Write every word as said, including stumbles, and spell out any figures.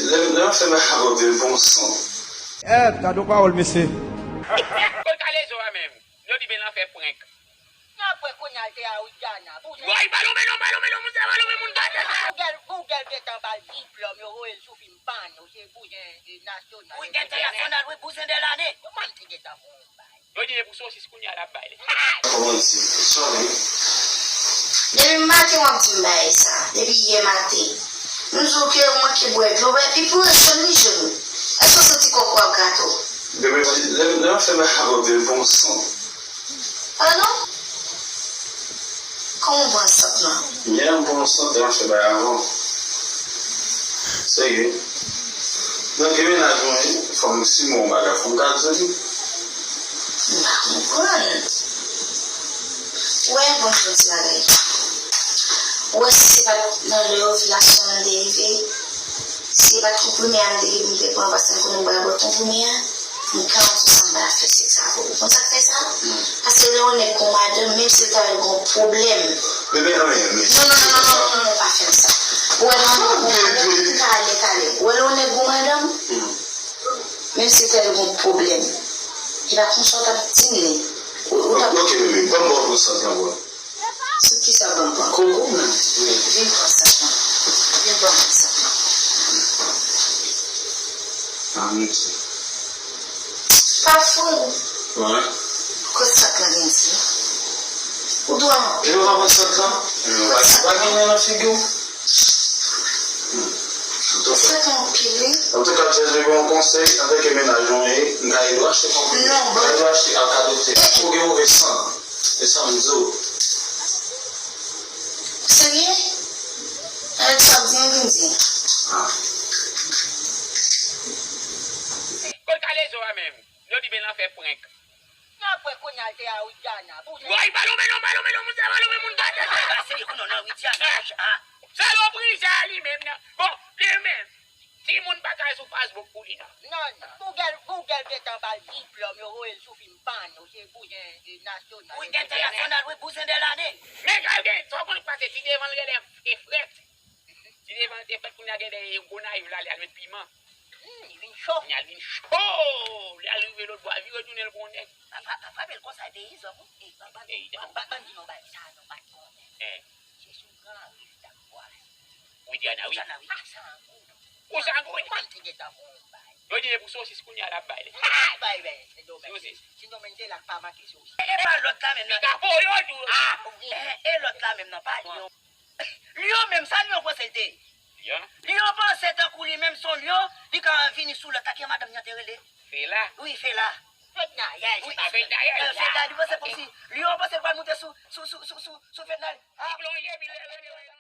Lè lè w ap fè bagay avè w, gen bon son. Èt, gade yon pawòl, mesye. Kot kalezo a menm? Yo di ben l ap fè prank. Nan prank kounye a l te a Widiana. Boujè. Woy, pa lonmen non, pa lonmen non, moun sa pa lonmen moun gade. Google, Google gentan ba l diplòm, yo voye l sou fim pano, se bouzen e, nasyonal. Wi, entènasyonal, wi, bouzen de lane. Kòman m te gentan fè yon bagay? Yo di e pou sosis kounye a l ap bay li. Kòman di? Sorry. Depi maten w ap di m bagay sa. Depi yè maten. Nou di w ke ou manke bwè dlo, epi pou restan li jwenn ou. Èske w santi kòk ou ap grate w? Bebe, lè lè w ap fè bagay avè w, bebe, bon son. Padon? Kòman w pran sant lan? Yè m pran sant lan, m fè bagay avè w. Serye. Nan ki mennaj mwen ye, fò m simen yon bagay, fò m ka di li. M pa konprann. Ou wè, bon, m di yon ti bagay. Ou wè, si se pa t nan lè ovilasyon an te rive, si se pa t konprime a m te gen pou m te pran, paske m konnen m pral bwè konprime a, m garanti w sa m pral fè sèks avè w. Ou konn sa k fè sa? Paske lè yon nèg gon madanm, menm si l ta wè l gon pwoblèm. Bebe, anyen, men. Non, non, non, non, non, non, non, pa fè m sa. Ou wè lè yon nèg gon madanm, talè, talè. Ou wè lè yon nèg gon madanm, menm si l ta wè l gon pwoblèm. E pa konsa w t ap di m li. Ou, ou t ap... Ok, bebe, ban m ba w pou sant lan, bro. Sou kisa ban m pran? Koko, man. Vin pran sant lan. Vin ban m pran sant lan. Ah, mon Dieu. Pa fou. Wi. Kot sant lan vin di? Ou dwe anpil. Yo pa pran sant lan? Yo pa, pa gen nan figi w? Ou fèk anpil, wi. Antouka, Jezi, bon konsèy, antanke mennaj mwen ye, m ka ede w achte konprime. Non, bon. M ka ede w achte ak ka doktè. Ou gen move san. E sa m di w. Ou serye? Avèk sa w di, m vin di. Ah. Kot kalezo a menm? Yo di ben l ap fè prank. Nan prank kounye a l te a Widiana. Boujè. Woy, pa lonmen non, pa lonmen non, moun sa pa lonmen moun gade. Sa se non nan Widiana, ah. Salopri sa li menm nan. Bon, li menm. Timoun pa ka sou Facebook pou li non. Non, non. Google, Google gentan ba l diplòm, yo voye l sou fim pano, se bouzen e, nasyonal. Wi, entènasyonal, wi, bouzen de lane. Men sa l gen, sa w konn k pase, ti devan l genlè e frèt. Ti devan l te frèt, kounye a genlè e Gonayiv la, li al met piman. Hmm, li vin cho. Kounye a l vin cho. Li al rive lòt bò a, vire tounen l pran yon nèg. Pa, pa, pa frape l konsa, e peyizan, wi. E, pa, pa, pa, pa, pa di nou bagay sa, nou pa t konnen. Eh. Se sou gran riv t ap pwale. Widiana, wi. Widiana, wi. Ah, sa an gou. Ou sa an gou, wi. Kòman m te gentan fè yon bagay? Yo di e pou sosis kounye a l ap bay li. Ah, bay, bay, se domèj. Sosis. Se domèj, se la k pa manke sosis. E, e pa lòt la menm nan. Li ka voye w tou. Ah, wi. E, e lòt la menm nan, pa li non. Lyon menm, sa Lyon panse l te ye? Lyon? Lyon panse tankou li menm se yon lyon, li ka vini sou lòt la, ki madanm li an te rele? Fela. Wi, Fela. Fednaelle. Wi, se pa Fednaelle, eh, Fednaelle, li panse kòmsi Lyon panse l pral moute sou, sou, sou, sou, sou, sou Fednaelle. Ah. Li plonje, epi lè, lè, lè, lè,